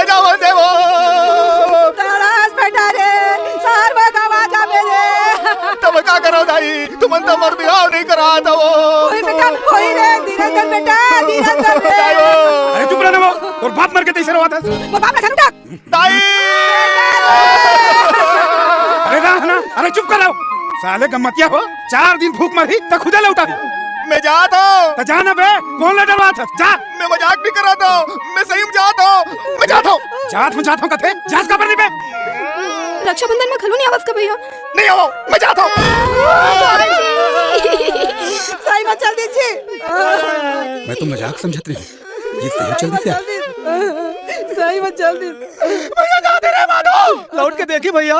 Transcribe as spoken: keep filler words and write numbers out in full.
जावन देवो। तड़ास बेटा रे, सार में गवा जाबे रे। तब का करो दाई, तुमन तो मोर बिहाव नहीं करा दो। कोई बेटा, कोई रे, धीरज धर बेटा, धीरज धर रे। अरे चुप रह ना वो, तोर बाप मर के तइसे रोवत हस। मोर बाप ला झंडा। दाई। अरे रह ना, अरे चुप कर रहो। साले गम्मतिया हो, चार दिन भूख मरही त खुदे लौटा। मैं जात हूँ। त जा ना बे, कौन ला डरवात हस? जा। मैं मजाक नहीं कर रहा था, मैं सही में जात हूँ, मैं जात हूँ। जात हूँ, जात हूँ कथे, जास काबर नहीं बे? रक्षाबंधन में घलो नहीं आवस का भैया? नहीं आवो, मैं जात हूँ। सही में चल दीजिए। मैं तो मजाक समझत रही, ये सही चल दीजिए। सही में चल दीजिए। भैया जाते रे माधव। लौट के देखी भैया,